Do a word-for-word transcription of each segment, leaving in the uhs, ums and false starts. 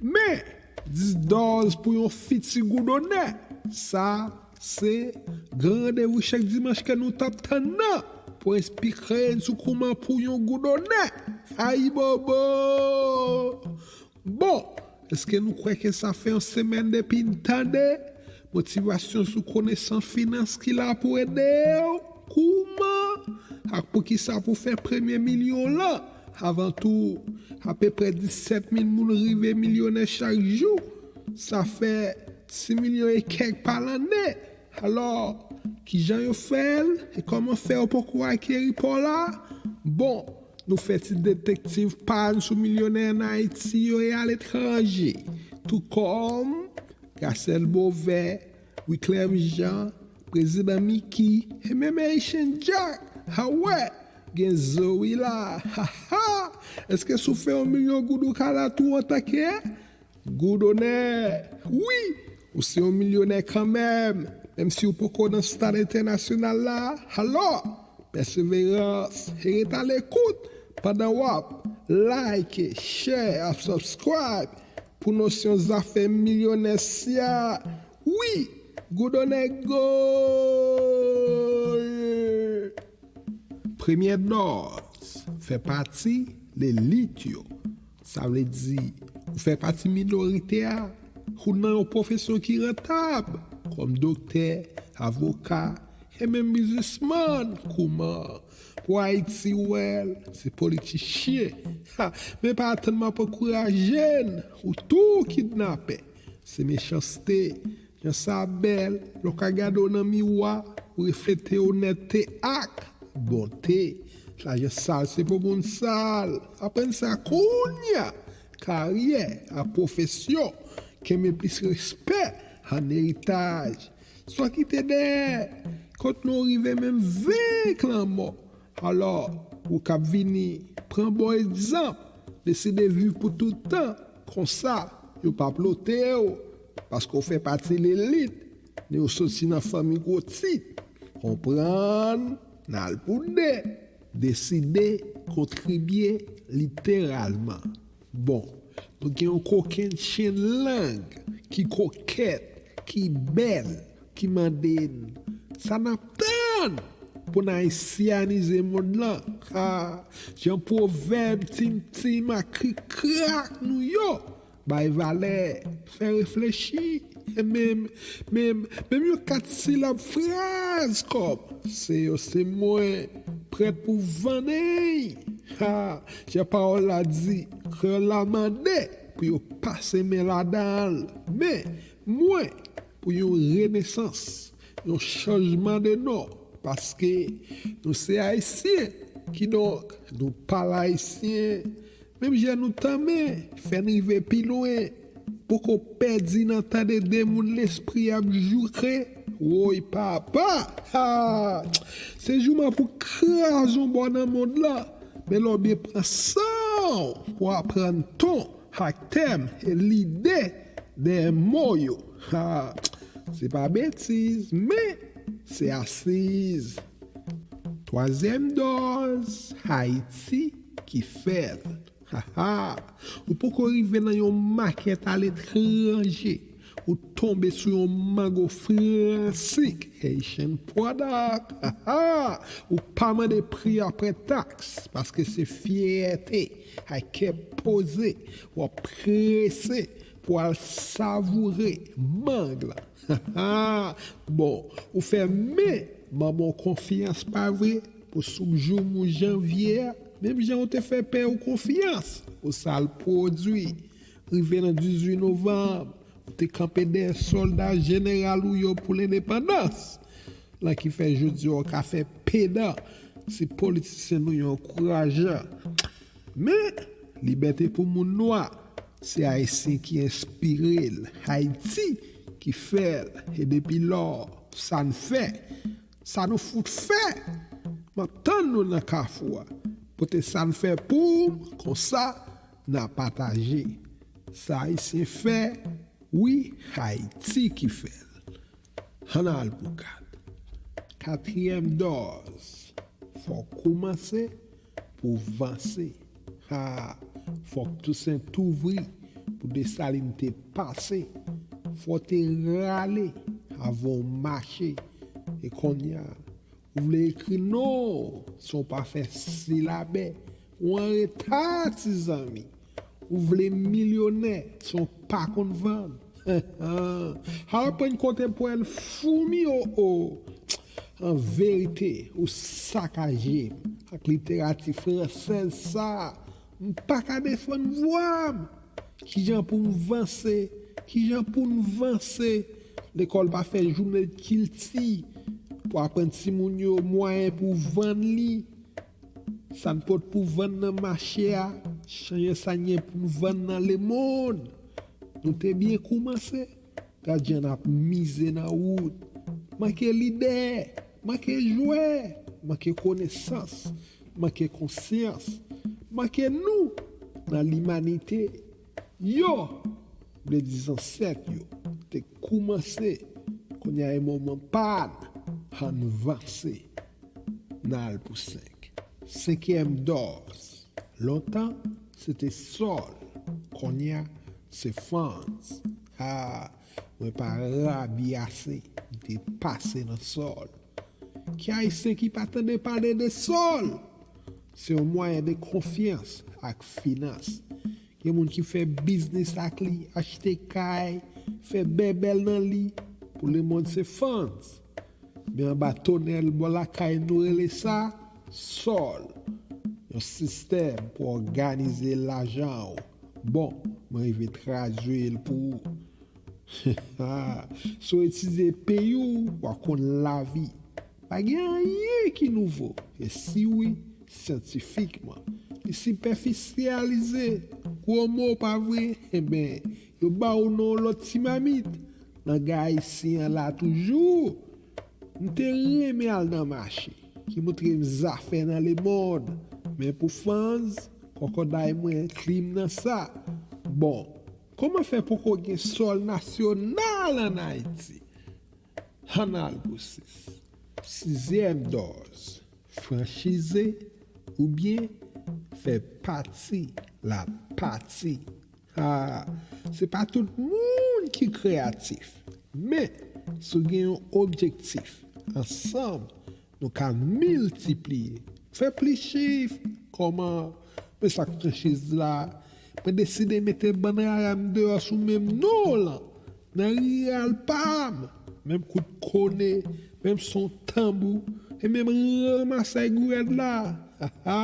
Men, dis dòz pou yon fiti goudonè. Sa se gran randevou chak dimanch ke nou t ap tann nan pou enspire n sou kouman pou yon goudonè. Ayibobo! Bon, èske nou kwè ke sa fè yon semèn depi n tande motivasyon sou konesan finans ki la pou ede w? Kouman? Ak poukisa pou fè premye milyon lan? Avan tou, apeprè disèt mil moun rive milyonè chak jou. Sa fè sis milyon e kèk pa lanne. Alò, kijan yo fè l? E kòman fè yo poko akeri pa w la? Bon, nou fè ti detektiv pa n sou milyonè ann Ayiti yo e aletranje. Tou kòm Gracel Beauvais, Wyclef Jean, Prezidan Mickey, e menm Haitian Jack. Awè, gen zo wi la. Ha ha! Èske si w fè yon milyon goud ou ka la tou antanke goudonè? Wi, ou se yon milyonè kanmenm, menm si w poko nan stad entènasyonal la. Alò, pèseverans e ret alekout pandan w ap like, share, ap subscribe pou nosyon zafè milyonè sya. Wi, goudonè goal! Premyè dòz, fè pati lelit yo. Sa vle di, ou fè pati minorite a, ou nan yon pwofesyon ki rantab, kòm doktè, avoka, e menm biznismann. Kouman? Pou Ayiti wè l, se politichyen. Ha, men pa atann m ap ankouraje n, ou tou kidnapè. Se mechanste. Jan sa bèl, lè w ka gade w nan miwa, ou reflete onète ak bonte. Lajan sal se pou moun sal. Aprann sa kounye a. Karyè ak pwofesyon. Kenbe plis respè an eritaj. Sa w kite dèyè, kot nou rive menm venk lanmò. Alò, ou k ap vini, pran bon egzanp, deside viv pou tout tan, konsa, yo p ap lote w, paske w fè pati lelit, men w soti nan fanmi gwo tit. Konprann, n al pou de, deside, kontribye, literalman. Bon, nou gen yon kokennchenn lang ki kokèt, ki bèl, ki mande n sa n ap tann pou n ayisyanize mond lan. Ha, jan pwovèb tim tim ak krik krak nou yo bay valè, fè reflechi. E menm, menm, menm yon kat silab fraz kòm se yo se mwen, prèt pou vannen. Ha, jan pawòl la di, kreyòl la mande pou yo pase men ladan l. Men, mwen, pou yon renesans, yon chanjman de non, paske nou se Ayisyen. Kidonk, nou pale ayisyen. Menm jan nou tanmen, fè n rive pi lwen. Poko pèdi nan tande de moun lespri ap joure. Woy papa! Ha! Se jouman pou kraze yon bò nan mond lan. Men lè w byen pran san w pou aprann ton ak tèm e lide dèyè mo yo. Ha! Se pa betiz, men se asiz. Twazyèm dòz, Ayiti ki fè l. Ha ha! Ou poko rive nan yon makèt aletranje, ou tonbe sou yon mango fransik, Haitian product. Ha ha! Ou pa mande pri apre taks, paske se fyète ak kè poze, w ap prese pou al savoure mang lan. Ha ha! Bon, ou fè men manman w konfyans, pa vre? Pou soup joumou janvye a, menm jan ou te fè pè w konfyans pou sa l pwodui. Rive nan dizuit novanm, ou te kanpe dèyè sòlda jeneral ou yo pou lendepandans. Lan ki fè jodi a w ka fè pedan si politisyen nou yo ankourajan. Men, libète pou moun nwa, se Ayisyen ki enspire l, Ayiti ki fè l, e depi lò, sa n fè, sa nou fout fè, m ap tann nou nan kafou a. Pote sa n fè pou m, konsa, n a pataje. Sa Ayisyen fè, wi, Ayiti ki fè l. Ann al pou kat. Katriyèm dòz, fò w koumanse pou w vanse. Ha, fòk Tousen t ouvri Desalin te pase, fò w te rale avan w mache. E kounye a, ou vle ekri non w san w pa fè silabè. Ou an reta, ti zanmi. Ou vle milyonè san w pa konn vann. Al aprann konte pwèl foumi, o o. An verite, ou sakaje m ak literati fransèz sa a. M pa ka defann vwa m. Kijan pou m vanse? Kijan pou n vanse? Lekòl pa fè jounen kilti pou aprann timoun yo mwayen pou vann li. Sa n pot pou vann nan mache a, jan sa n gen pou n vann nan lemonn. Nou te byen koumanse. Gad jan n ap mize nan wout. Manke lidè, manke jwè, manke konesans, manke konsyans, manke nou nan limanite. Yo, vle di zansèt yo, te koumanse. Kounye a e moman pa n, ann vanse. N al pou senk. Senkyèm dòz. Lontan, se te sòl. Kounye a, se fanns. Ha, mwen pa rabyase, m te pase nan sòl. Ki Ayisyen ki pa tande pale de sòl? Se yon mwayen de konfyans ak finans. Gen moun ki fè biznis ak li, achte kay, fè bèbèl nan li. Pou lemonn se fanns. Men anba tonèl bò lakay nou rele sa sòl. Yon sistèm pou òganize lajan w. Bon, mwen rive tradui l pou ou. Si w etidye peyi w, w a konn lavi. Pa gen anyen ki nouvo. E si wi, syantifikman. Li sipèfisyalize. Gwo mo, pa vre? Enben, yo ba w non lòt ti mamit. Langaj ayisyen an la toujou. M te renmen al nan mache ki montre m zafè nan lemonn. Men pou fanns, kòkòday mwen enkli m nan sa. Bon, kòman fè poko gen sòl nasyonal ann Ayiti? Ann al pou sis. Sizyèm dòz, franchize oubyen fè pati la pati. Ah, se pa tout moun ki kreyatif. Men, si w gen yon objektif, ansanm, nou ka miltipliye. Fè plis chif. Kòman? Men sa k franchiz la. Mwen deside mete bann rara m deyò sou menm non w lan. Nan riral pa m, menm kout kone, menm son tanbou, e menm ranmasay gouyad la. Ha, ha,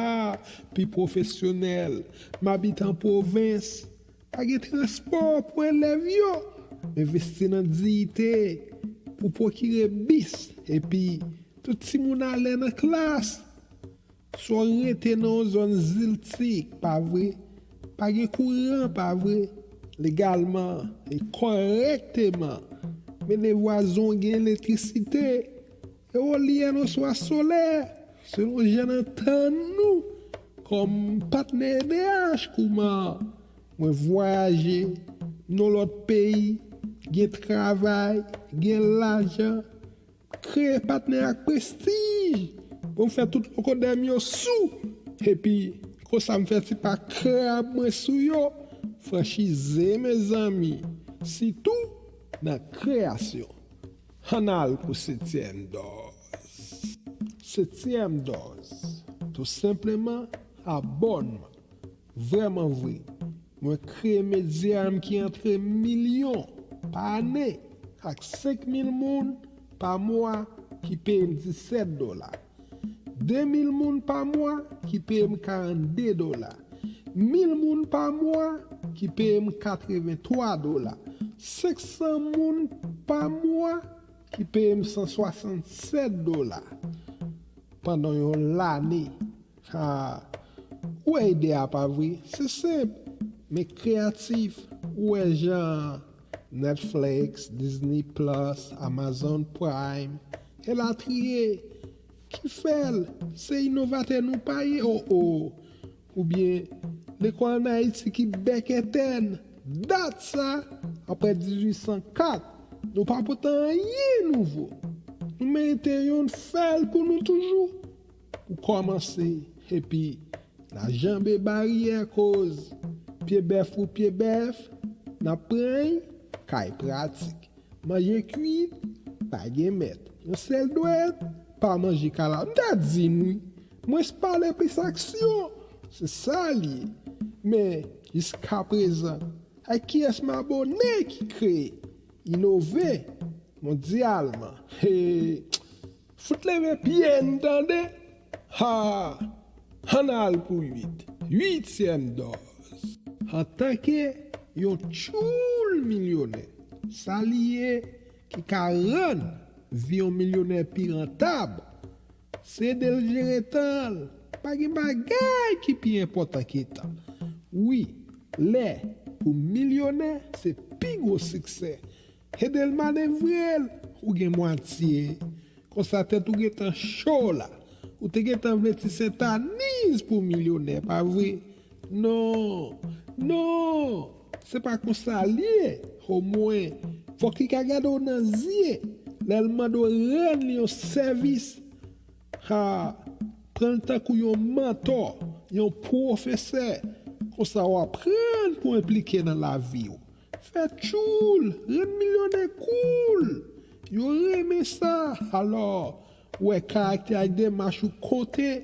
pi pwofesyonèl. M abite an pwovens. Pa gen transpò pou elèv yo. Envesti nan diyite pou pwokire bis epi tout timoun alè nan klas. Si w rete nan yon zòn ziltik, pa vre? Pa gen kouran, pa vre? Legalman e kòrèkteman. Men de vwazon gen elektrisite, ewolyèn oswa solè, selon jan n antann nou. Kòm patnè E D H, kouman? Mwen vwayaje nan lòt peyi, gen travay, gen lajan, kreye patnè ak prestij. Bon, m fè tout lokodèm yo sou. Epi, konsa m fè ti pa krab mwen sou yo. Franchize, mezanmi. Sitou nan kreyasyon. Ann al pou setyèm dòz. Setyèm dòz. Tou senpleman, abònman. Vrèman vre, mwen kreye medya m ki antre milyon pa ane ak senk mil moun pa mwa ki peye m disèt dola. De mil moun pa mwa ki peye m karannde dola. Mil moun pa mwa ki peye m katrevenntwa dola. Senk san moun pa mwa ki peye m san swasannsèt dola pandan yon lane. Ha, ou wè ide a, pa vre? Se senp, men kreyatif. Ou wè jan Netflix, Disney Plus, Amazon Prime, elatriye. Ki fè l? Se inovatè nou pa ye, o o. Oubyen, lekòl ann Ayiti ki bèk entèn. Dat sa, apre dizuit san kat, nou pa pote anyen nouvo. Nou merite youn fè l pou nou toujou. Pou kòmanse, epi n a janbe baryè koz pye bèf pou pye bèf, N ap pran l kay pratik. Manje kwit, pa gen mèt. Yon sèl dwèt, pa manje kala. M ta di n wi. Mwens pale plis aksyon. Se sa l ye. Men, jiskaprezan, ak kiyès m abòne ki kreye, inove mondyalman? He, fout leve pye n tande. Ha! Ann al pou uit. Uityèm dòz. Antanke yon tchoul milyonè, sa li ye ki ka rann vi yon milyonè pi rantab, se ede l jere tan l. Pa gen bagay ki pi enpòtan ke tan. Wi, lè pou milyonè se pi gwo siksè. Ede l manevre l, ou gen mwatye. Konsa tèt ou gentan cho la. Ou te gentan vle ti sentaniz pou milyonè, pa vre? Non, non, se pa konsa l ye. Omwen, fòk li ka gade w nan zye lè l mande w rann li yon sèvis. Ha, pran l tankou yon mantò, yon pwofesè. Konsa w aprann pou enplike nan lavi w. Fè tchoul, rann milyonè koul. Yo renmen sa. Alò, wè karaktè ak demach ou konte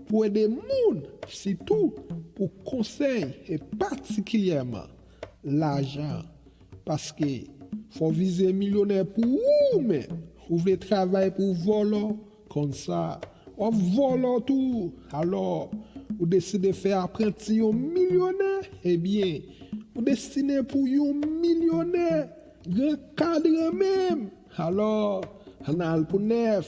pou ede moun, sitou pou konsèy e patikilyèman lajan. Paske fò w vize milyonè pou ou menm. Ou vle travay pou vòlò, konsa w ap vòlò tou. Alò, ou deside fè apranti yon milyonè, ebyen, ou destine pou yon milyonè, gran kadran menm. Alò, ann al pou nèf,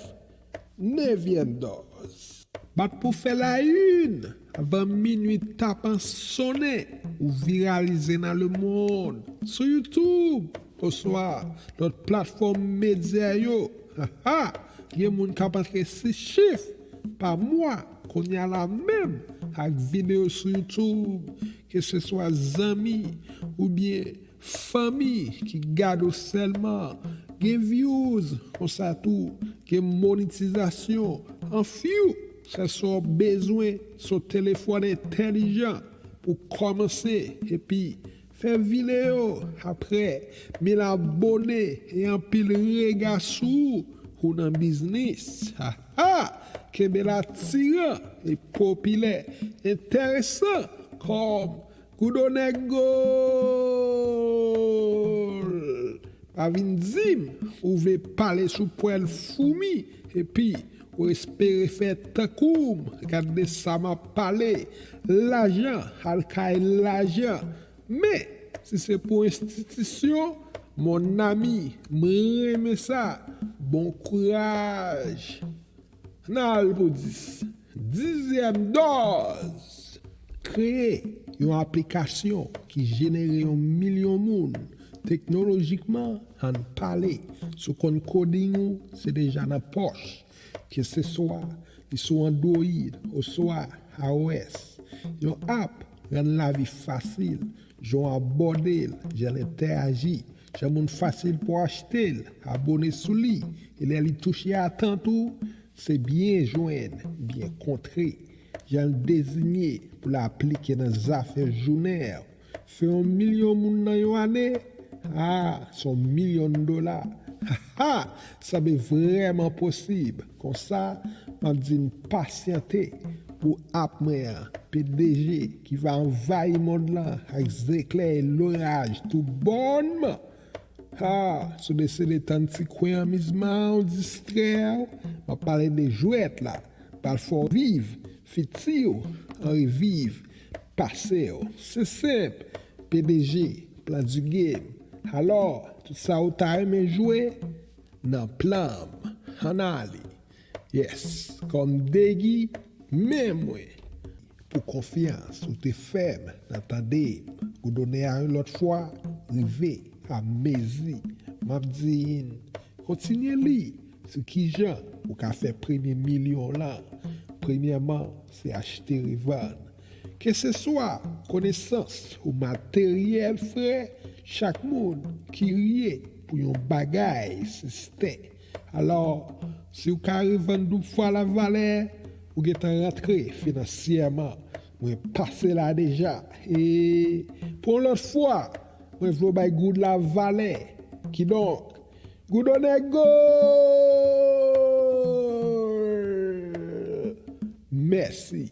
nevyèm dòz. Bat pou fè la une avan minui tapan sonnen, ou viralize nan lemonn, sou YouTube, oswa lòt platfòm medya yo. Ha, ha! Gen moun k ap antre sis chif pa mwa, kounye a la menm, ak videyo sou YouTube, keseswa zanmi oubyen fanmi ki gade w sèlman. Gen views, konsa tou, gen monetizasyon. An few, se sa w bezwen, se yon telefòn entèlijan pou kòmanse, epi fè videyo, apre mil abòne e anpil rega sou ou, ou nan biznis. Ha, ha! Kenbe la, tiran e popilè, enteresan kòm Goudonè Gold. Pa vin di m ou vle pale sou pwèl foumi, epi ou espere fè tankou m. Gade de sa m ap pale. Lajan, al kay lajan. Men, si se pou enstitisyon, mon ami, m renmen sa. Bon kouraj. Ann al pou dis. Dizyèm dòz. Kreye yon aplikasyon ki jenere yon milyon moun teknolojikman. Ann pale, si w konn coding ou, se deja nan pòch. Keseswa li sou Android oswa iOS, yon app rann lavi fasil. Jan w abòne l, jan l entèyaji, jan moun fasil pou achte l, abòne sou li, e lè li touche atant ou, se byen jwenn, byen kontre. Jan l deziyen pou l aplike nan zafè jounen w. Fè yon milyon moun nan yon ane, a, se yon milyon dola. Ha, ha, sanble vrèman posib. Konsa, m ap di n pasyante pou app mwen an, P D G, ki va anvayi mond lan ak zeklè e loraj toubònman. Ha, si w deside tann ti kwen anmizman an, w distrè w, m ap pale de jwèt la, pral fè w viv fiti w, anvi viv pase w. Se senp, P D G, plan du game. Alò, tout sa ou ta renmen jwe, nan plan m. Ann ale. Yes, kòm Degi, men mwen. Pou konfyans ou te fè m nan tande m, Goudonè a yon lòt fwa rive a mezi. M ap di n, kontinye li sou kijan ou ka fè premye milyon lan. Premyèman, se achte revann. Keseswa konesans ou materyèl, frè, chak moun kirye pou yon bagay, sistè. Alò, si w ka revann doub fwa la valè, ou gentan rantre finansyèman. Mwen pase la deja. E pou yon lòt fwa, Mwen vle w bay goud la valè. Kidonk, goud onè gol! Mèsi.